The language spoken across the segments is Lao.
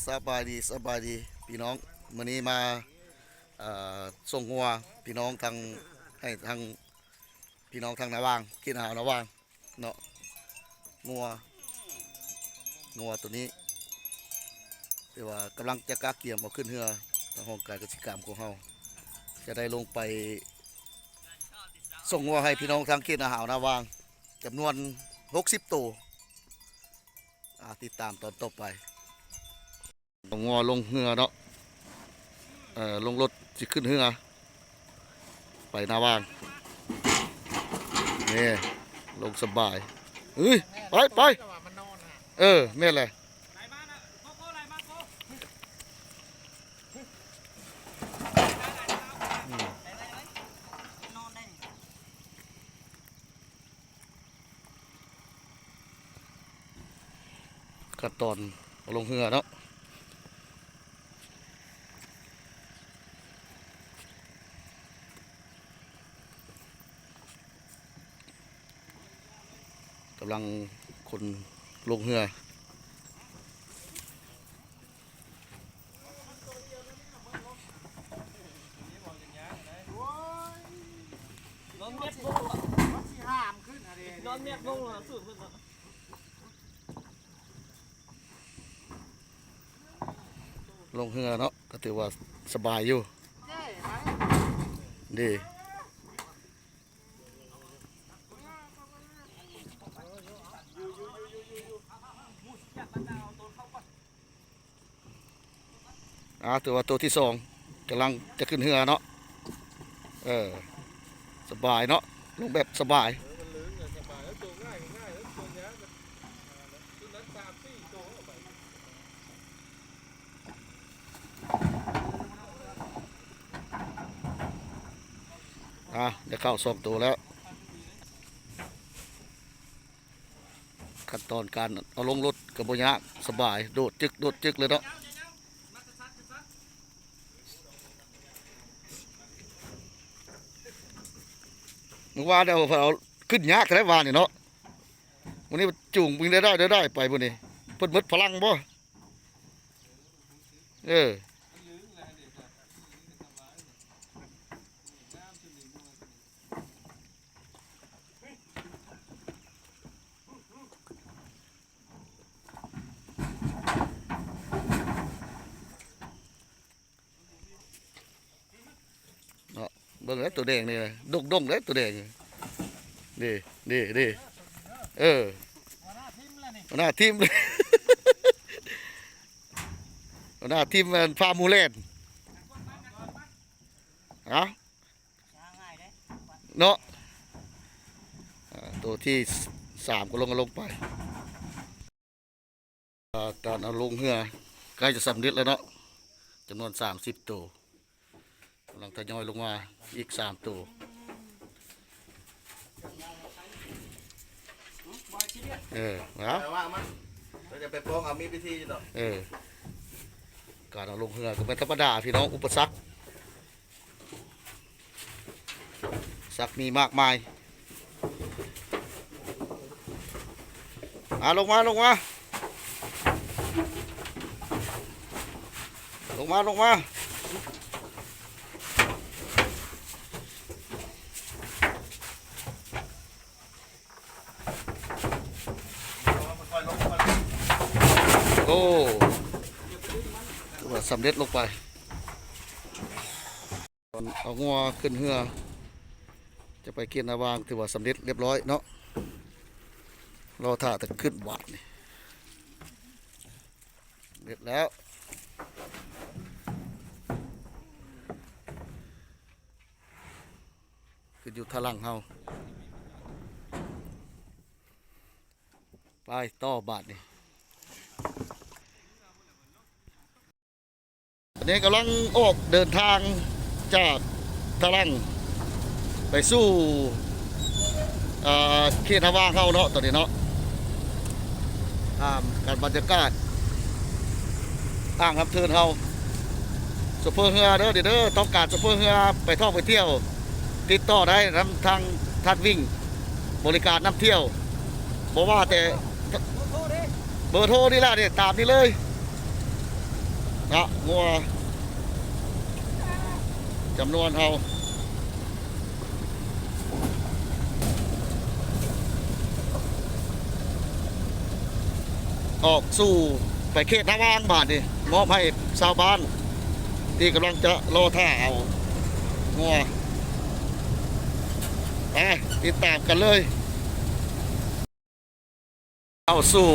ສະບາຍດີ ສະບາຍດີພີ່ນ້ອງ, ມື້ນີ້ມາ ເອີ່ ສົ່ງງົວພີ່ນ້ອງທາງ ໃຫ້ທາງພີ່ນ້ອງທາງນາຫວ່າງ ເຂດນາຫາວນາຫວ່າງເນາະ. ງົວ ງົວໂຕນີ້ ແຕ່ວ່າກຳລັງຈະກະກຽມເອົາຂຶ້ນເຮືອ ທາງຫ້ອງການກະສິກຳຂອງເຮົາ ຈະໄດ້ລົງໄປສົ່ງງົວໃຫ້ພີ່ນ້ອງທາງເຂດນາຫາວນາຫວ່າງ ຈຳນວນຫົກສິບໂຕ. ອ່າ ຕິດຕາມຕອນຕໍ່ໄປ. ເອົາງົວລົງເຮືອເນາະ ເອີ ລົງລົດຊິຂຶ້ນເຮືອ ໄປນາຫວ່າງ. ນີ້ ລົງສະບາຍ. ເອີຍ ໄປ ໄປ. ເອີ ແມ່ນແຫຼະ. ຂັ້ນຕອນເອົາລົງເຮືອເນາະ ກຳລັງຂົນລົງເຮືອ. ນອນແມັດລົງ ມັນຊິຫາມຂຶ້ນຫັ້ນເດ້ ນອນແມັດລົງ ສູງຂຶ້ນເນາະ. ລົງເຮືອເນາະ ກໍຖືວ່າສະບາຍຢູ່ ເດ້. ອ່າ ຖືວ່າໂຕທີສອງກຳລັງຈະຂຶ້ນເຮືອເນາະ. ເອີ ສະບາຍເນາະ ລົງແບບສະບາຍ. ອ່າ ໄດ້ເຂົ້າສອງໂຕແລ້ວ. ຂັ້ນຕອນການເອົາລົງລົດກໍບໍ່ຍາກ ສະບາຍ ໂດດຈຶກ ໂດດຈຶກເລີຍເນາະ. ມື້ວານເອົາ ເອົາຂຶ້ນຍາກແທ້ວານນີ້ເນາະ. ມື້ນີ້ຈູງປິງໄດ້ ໄດ້ ໄດ້ໄປມື້ນີ້ ເພິ່ນໝົດພະລັງບໍ່? ເອີ. ເນາະ ເບິ່ງແລ້ວໂຕແດງນີ້ ດົງໆ ເດ້ໂຕແດງ ເດ້ ເດ້ ເດ້. ເອີ ຫົວໜ້າທີມ ຫົວໜ້າທີມ ອັນ ພາໝູ່ແລ່ນ ເອົາ ເນາະ. ອ່າ ໂຕທີສາມກໍລົງ ກໍລົງໄປ. ອ່າ ການເອົາລົງເຮືອໃກ້ຈະສຳເລັດແລ້ວເນາະ ຈຳນວນສາມສິບໂຕ ກຳລັງທະຍອຍລົງມາອີກສາມໂຕ. ເອີ ເອົາ ແຕ່ວ່າມັນ ເຮົາຈະໄປຟ້ອງເອົາມີດວິທີຢູ່ດອກ. ເອີ ການເອົາລົງເຮືອກໍແມ່ນທຳມະດາພີ່ນ້ອງ ອຸປະສັກ ສັກມີມາກມາຍ. ມາ ລົງມາ ລົງມາ ລົງມາ ລົງມາ. ໂອ້ ຖືວ່າສຳເລັດລົງໄປ. ຕອນເອົາງົວຂຶ້ນເຮືອ ຈະໄປເຂດນາຫວ່າງ ຖືວ່າສຳເລັດລຽບຮ້ອຍເນາະ. ລໍຖ້າແຕ່ຂຶ້ນບາດນີ້ ສຳເລັດແລ້ວ. ຂຶ້ນຢູ່ທາງຫຼັງເຮົາ. ໄປຕໍ່ບາດນີ້. ຕອນນີ້ກຳລັງອອກເດີນທາງຈາກທາງຫຼັງໄປສູ່ ເອີ ເຂດນາຫວ່າງເຮົາເນາະ ຕອນນີ້ເນາະ. ຕາມກັນບັນຍາກາດອ່າງນ້ຳເທີນເຮົາ. ໂຊເຟີເຮືອເດີ ເດີ ຕ້ອງການໂຊເຟີເຮືອໄປທ່ອງໄປທ່ຽວ ຕິດຕໍ່ໄດ້ນຳທາງທ່ານວິ່ງ ບໍລິການນຳທ່ຽວ ບໍ່ວ່າແຕ່ ເບີໂທນີ້ລະ ນີ້ ຕາມນີ້ເລີຍ. ເນາະ ງົວຈຳນວນເຮົາ ອອກສູ່ໄປເຂດນາຫວ່າງບາດນີ້ ມອບໃຫ້ຊາວບ້ານທີ່ກຳລັງຈະລໍຖ້າເອົາງົວ ໄປຕິດຕາມກັນເລີຍ. ເຂົ້າສູ່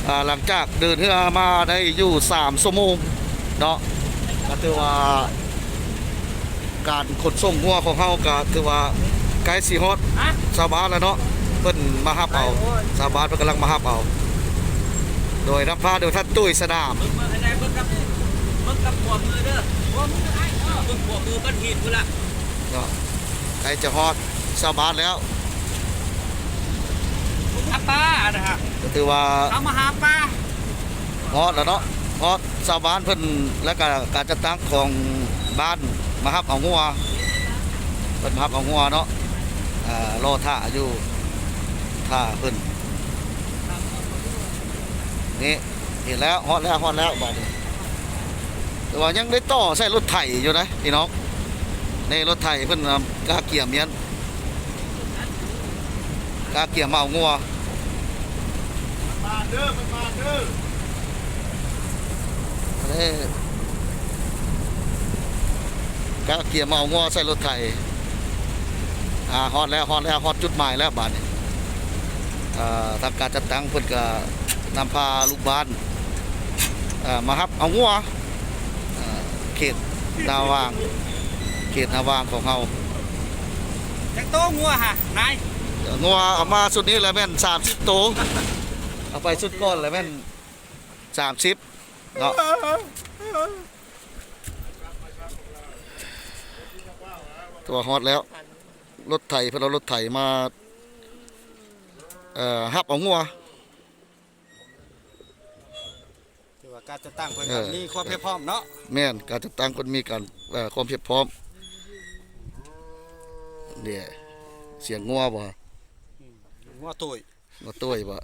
ອ່າ ຫຼັງຈາກເດີນເຮືອມາໄດ້ຢູ່ສາມຊົ່ວໂມງເນາະ ກໍຖືວ່າການຂົນສົ່ງງົວຂອງເຮົາກໍຖືວ່າໃກ້ຊິຮອດຊາວບ້ານແລ້ວເນາະ ເພິ່ນມາຮັບເອົາ ຊາວບ້ານເພິ່ນກຳລັງມາຮັບເອົາ ໂດຍນຳພາໂດຍທ່ານຕຸ້ຍສະໜາມ ເບິ່ງ ເບິ່ງໃຫ້ແດ່ ເບິ່ງກັບ ເບິ່ງກັບຂວາມືເດີ ຂວາມືອ້າຍ ເອີ ເບິ່ງຂວາມືກ້ອນຫີນພຸ້ນລະ ເນາະ ໃກ້ຈະຮອດຊາວບ້ານແລ້ວ ຫາປານະ ກໍຖືວ່າເອົາມາຫາປາ ຮອດແລ້ວເນາະ ຮອດຊາວບ້ານເພິ່ນ ແລ້ວກະການຈັດຕັ້ງຂອງບ້ານມາຮັບເອົາງົວ ເພິ່ນມາຮັບເອົາງົວເນາະ ລໍຖ້າຢູ່ ຖ້າເພິ່ນ ນີ້ ເຫັນແລ້ວ ຮອດແລ້ວ ຮອດແລ້ວບາດນີ້ ແຕ່ວ່າຍັງໄດ້ຕໍ່ໃສ່ລົດໄຖຢູ່ນະພີ່ນ້ອງ ນີ້ລົດໄຖເພິ່ນກະກຽມແມ່ນ ກະກຽມມາເອົາງົວ ມັນມາເດີ ມັນມາເດີ ເອີ ກະກຽມມາເອົາງົວໃສ່ລົດໄຖ ອ່າ ຮອດແລ້ວ ຮອດແລ້ວ ຮອດຈຸດໝາຍແລ້ວບາດນີ້ ອ່າ ທາງການຈັດຕັ້ງເພິ່ນກະນຳພາລູກບ້ານ ອ່າ ມາຮັບເອົາງົວ ອ່າ ເຂດນາຫວ່າງ ເຂດນາຫວ່າງຂອງເຮົາ ຈັກໂຕງົວຫະນາຍ? ງົວເອົາມາຊຸດນີ້ລະແມ່ນສາມສິບໂຕ ເອົາໄປຊຸດກ່ອນລະແມ່ນສາມສິບເນາະ ແຕ່ວ່າຮອດແລ້ວ ລົດໄຖ ເພິ່ນເອົາລົດໄຖມາ ເອີ ຮັບເອົາງົວ ຖືວ່າການຈັດຕັ້ງເພິ່ນ ເອີ ກໍມີຄວາມພຽບພ້ອມເນາະ ແມ່ນ ການຈັດຕັ້ງເພິ່ນມີການ ເອີ ຄວາມພຽບພ້ອມ ເດ້ ສຽງງົວບໍ່? ອືມ ງົວຕຸ້ຍ ງົວຕຸ້ຍບໍ່?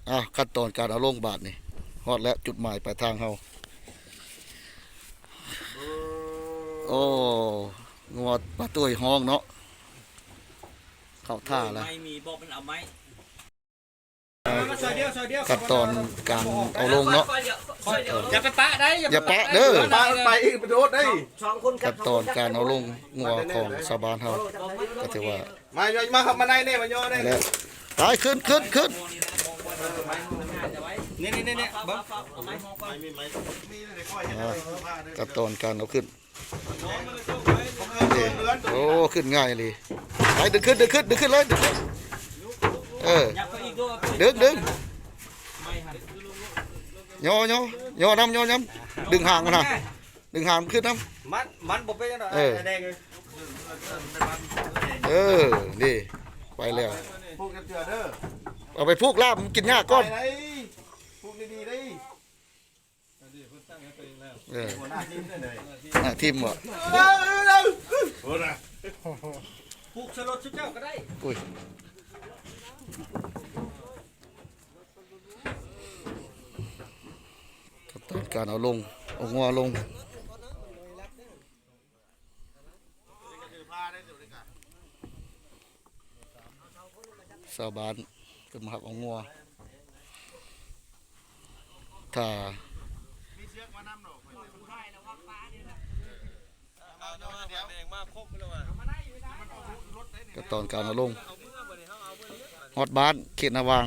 ອ້າວ ຂັ້ນຕອນການເອົາລົງບາດນີ້ ຮອດແລ້ວຈຸດໝາຍປາຍທາງເຮົາ ໂອ້ ງົວປາຕຸ້ຍຮ້ອງເນາະ ເຂົ້າທ່າລະ ໄມ້ມີບໍ່? ມັນເອົາໄມ້ ຂັ້ນຕອນການເອົາລົງເນາະ ຢ່າໄປປະໄດ້ ຢ່າໄປປະເດີ ປະໄປອີກ ໄປໂດດໄດ້ ຂັ້ນຕອນການເອົາລົງງົວຂອງຊາວບ້ານເຮົາ ກໍຖືວ່າ ມາ ມາ ມາ ມາໃນນີ້ ມາຍໍໃນນີ້ ໄປ ຂຶ້ນ ຂຶ້ນ ຂຶ້ນ ນີ້ ນີ້ ນີ້ ນີ້ ເບິ່ງ ອ່າ ຂັ້ນຕອນການເອົາຂຶ້ນ ນີ້ ໂອ້ ຂຶ້ນງ່າຍອີ່ຫຼີ ໄປ ດຶງຂຶ້ນ ດຶງຂຶ້ນ ດຶງຂຶ້ນເລີຍ ດຶງຂຶ້ນ ເອີ ດຶງ ດຶງ ຍໍ ຍໍ ຍໍນຳ ຍໍນຳ ດຶງຫາງມັນນະ ດຶງຫາງມັນຂຶ້ນນຳ ມັນ ມັນບໍ່ເປັນຫຍັງດອກ ເອີ ແດງເອີຍ ເອີ ນີ້ ໄປແລ້ວ ຜູກຈັກເທື່ອເດີ ເອົາໄປຜູກລາບ ມັນກິນຫຍ້າກ່ອນ ໄປໄດ້ ຜູກດີໆໄດ້ ເອີ ຫົວໜ້າທີມເລີຍ ໜ້າທີມບໍ່ ເອີ ເອີ ເອີ ຜູກສະຫຼົດຊຸເຈົ້າກໍໄດ້ ອຸ້ຍ ຂັ້ນຕອນການເອົາລົງ ເອົາງົວລົງ ຊາວບ້ານເພິ່ນມາຮັບເອົາງົວ ຖ້າ ຂັ້ນຕອນການເອົາລົງ ຮອດບ້ານເຂດນາຫວ່າງ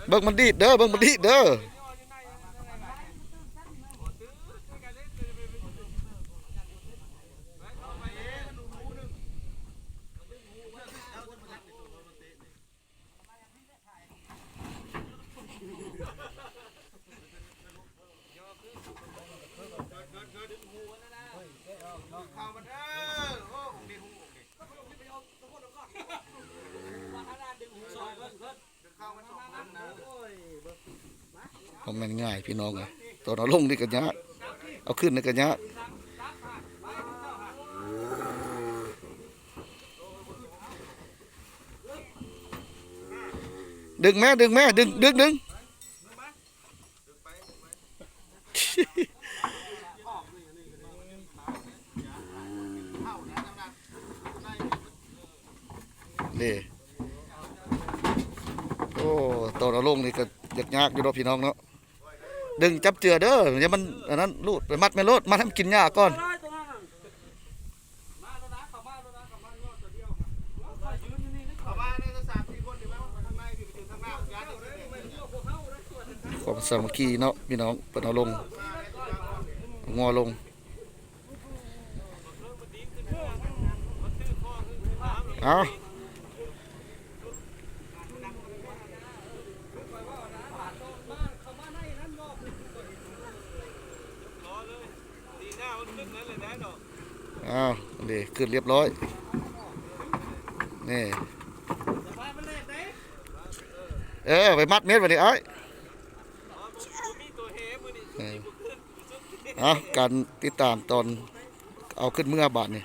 ເບິ່ງມັນດີດເດີ ເບິ່ງມັນດີດເດີ. ບໍ່ແມ່ນງ່າຍພີ່ນ້ອງເອີຍ ຕອນເອົາລົງນີ້ກໍຍາກ ເອົາຂຶ້ນນີ້ກໍຍາກ. ດຶງແມ້ ດຶງແມ້ ດຶງ ດຶງ ດຶງ ນີ້ ໂອ້ ຕອນເອົາລົງນີ້ກໍຍາກໆຢູ່ດອກພີ່ນ້ອງເນາະ. ດຶງຈັບເຈື່ອເດີ ຢ່າມັນອັນນັ້ນ ລູດໄປມັດແມ່ໂລດ ມັດໃຫ້ມັນກິນຫຍ້າກ່ອນ. ຄວາມສາມັກຄີເນາະພີ່ນ້ອງ ເພິ່ນເອົາລົງ ງົວລົງ. ເອົາ ເອົາ ນີ້ຂຶ້ນລຽບຮ້ອຍ ນີ້ ເອີ ໄປມັດເມັດບາດນີ້ອ້າຍ. ເອີ ເອົາ ການຕິດຕາມຕອນເອົາຂຶ້ນເມືອບາດນີ້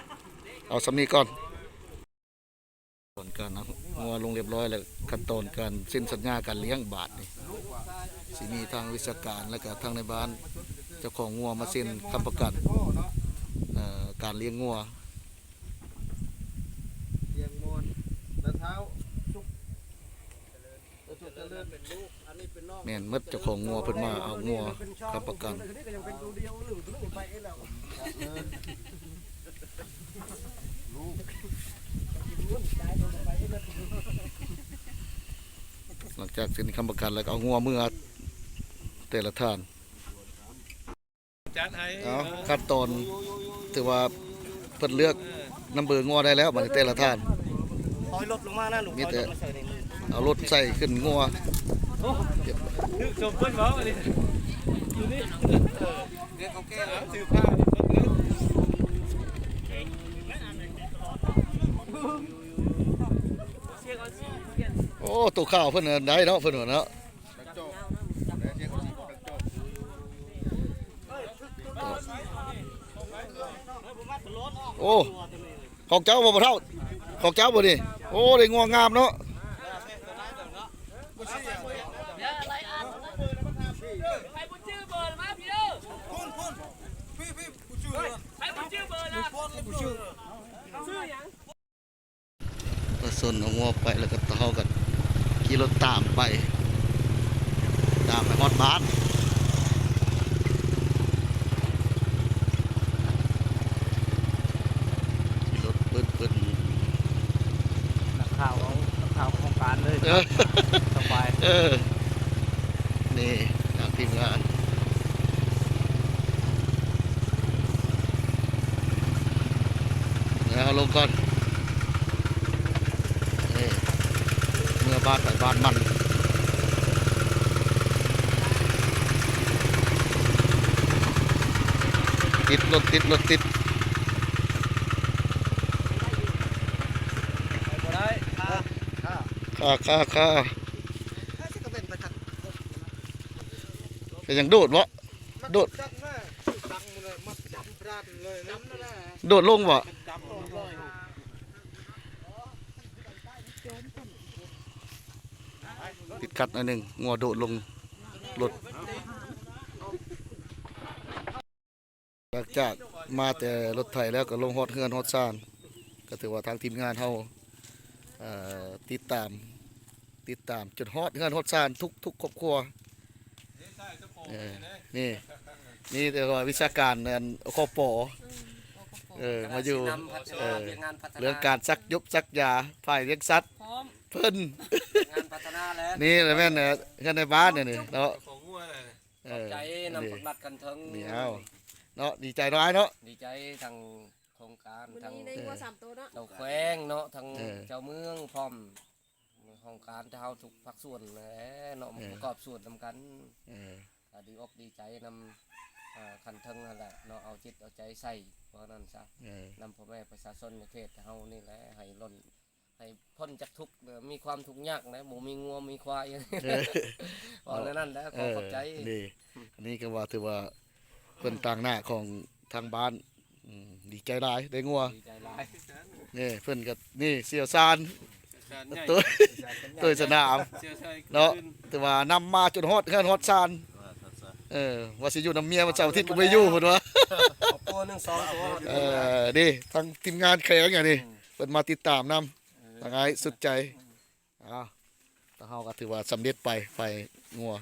ເອົາສ່ຳນີ້ກ່ອນ. ຕອນການເອົາງົວລົງລຽບຮ້ອຍແລ້ວ ຂັ້ນຕອນການເຊັນສັນຍາການລ້ຽງບາດນີ້ ຊິມີທາງວິຊາການ ແລ້ວກະທາງໃນບ້ານ ເຈົ້າຂອງງົວມາເຊັນຄ້ຳປະກັນ ເອີ ການລ້ຽງງົວ. ແມ່ນໝົດ ເຈົ້າຂອງງົວເພິ່ນມາເອົາງົວຄ້ຳປະກັນ. ຫຼັງຈາກເຊັນຄ້ຳປະກັນແລ້ວກໍເອົາງົວເມືອແຕ່ລະທ່ານ. ຈັດໃຫ້ ເອົາ ເອີ ຂັ້ນຕອນ ຖືວ່າເພິ່ນເລືອກ ເອີ ນຳເບີງົວໄດ້ແລ້ວ ບາດນີ້ແຕ່ລະທ່ານ ຖອຍລົດລົງມານະ ລູກ ມີແຕ່ ຖອຍລົດມາໃສ່ໃນມື ເອົາລົດໃສ່ຂຶ້ນງົວ. ໂອ້ ຖືກສົມເພິ່ນເວົ້າອັນນີ້ ຢູ່ນີ້ ເອີ ເລື່ອງເຂົາແກ່ ເອົາ ຖືພາ ໂອ້ ໂຕຂາວເພິ່ນໄດ້ເນາະ ເພິ່ນວ່າເນາະ. ໂອ້ ຂອງເຈົ້າບໍ່ ພໍ່ເຖົ້າ? ຂອງເຈົ້າບໍ່ນີ້? ໂອ້ ໄດ້ງົວງາມເນາະ. ໃຜບໍ່ຈື່ເບີລະມາພີ້ເດີ. ປະຊາຊົນເອົາງົວໄປ ແລ້ວກໍເຮົາກໍຂີ່ລົດຕາມໄປ ຕາມໄປຮອດບ້ານ ຂີ່ລົດປຶດໆ. ນັກຂ່າວເອົາ ນັກຂ່າວຂອງການເລີຍ ເອີ ສະບາຍ ເອີ. ນີ້ທາງທີມງານ ແລ້ວເຮົາລົງກ່ອນ ນີ້ ເມືອບ້ານໃຜບ້ານມັນ ຕິດລົດ ຕິດລົດ ຕິດ ໄປບໍ່ໄດ້ ຄ່າ ຄ່າ ຄ່າ ຄ່າ. ເປັນຫຍັງໂດດບໍ່? ໂດດ ໂດດລົງບໍ່? ຕິດຂັດໜ້ອຍໜຶ່ງ ງົວໂດດລົງລົດ. ຫຼັງຈາກມາແຕ່ລົດໄຖແລ້ວ ກໍລົງຮອດເຮືອນຮອດຊານ ກໍຖືວ່າທາງທີມງານເຮົາ ເອີ ຕິດຕາມ ຕິດຕາມຈົນຮອດເຮືອນຮອດຊານທຸກ ທຸກຄອບຄົວ. ເອີ ນີ້ ນີ້ແຕ່ວ່າວິຊາການ ອັນ ຄປ ເອີ ມາຢູ່ ເອີ ເລື່ອງການສັກຢົບສັກຢາ ຝ່າຍລ້ຽງສັດ ເພິ່ນ ນີ້ແຫຼະແມ່ນເຮືອນໃນບ້ານນີ້ເນາະ. ຂອບໃຈນຳພັກລັດຂັ້ນເທິງ ນີ້ ເອົາ ເນາະ ດີໃຈຫຼາຍເນາະ ດີໃຈທັງໂຄງການ ທັງ ເອີ ເຈົ້າແຂວງເນາະ ທັງ ເອີ ເຈົ້າເມືອງ ພ້ອມຫ້ອງການເຮົາທຸກພາກສ່ວນແຫຼະເນາະ ເອີ ປະກອບສ່ວນນຳກັນ ເອີ ກໍດີອົກດີໃຈນຳ ເອີ ຂັ້ນເທິງຫັ້ນແຫຼະເນາະ ເອົາຈິດເອົາໃຈໃສ່ ວ່ານັ້ນຊະ ເອີ ນຳພໍ່ແມ່ປະຊາຊົນໃນເຂດເຮົານີ້ແຫຼະ ໃຫ້ລ້ນ ໃຫ້ພົ້ນຈາກທຸກ ມີຄວາມທຸກຍາກນະ ບໍ່ມີງົວມີຄວາຍ ເອີ ເວົ້າແນວນັ້ນແຫຼະ ເອີ ຂໍຂອບໃຈ ນີ້ ອັນນີ້ກໍວ່າຖືວ່າເປັນຕາງໜ້າຂອງທາງບ້ານ ອືມ ດີໃຈຫຼາຍໄດ້ງົວ ດີໃຈຫຼາຍ ນີ້ເພິ່ນກໍ ນີ້ຊ່ຽວຊານ ໂຕຍ ໂຕຍສະໜາມເນາະ ຖືວ່ານຳມາຈົນຮອດເຮືອນຮອດຊານ. ເອີ ວ່າຊິຢູ່ນຳເມຍວັນເສົາອາທິດກໍບໍ່ຢູ່ພຸ້ນວ່າ. ເອົາໂຕໜຶ່ງສອງໂຕ. ເອີ ນີ້ທາງທີມງານແຂງອັນນີ້ ເພິ່ນມາຕິດຕາມນຳ ທາງອ້າຍສຸດໃຈ. ອ້າວ ທາງເຮົາກໍຖືວ່າສຳເລັດໄປ ໄຟງົວ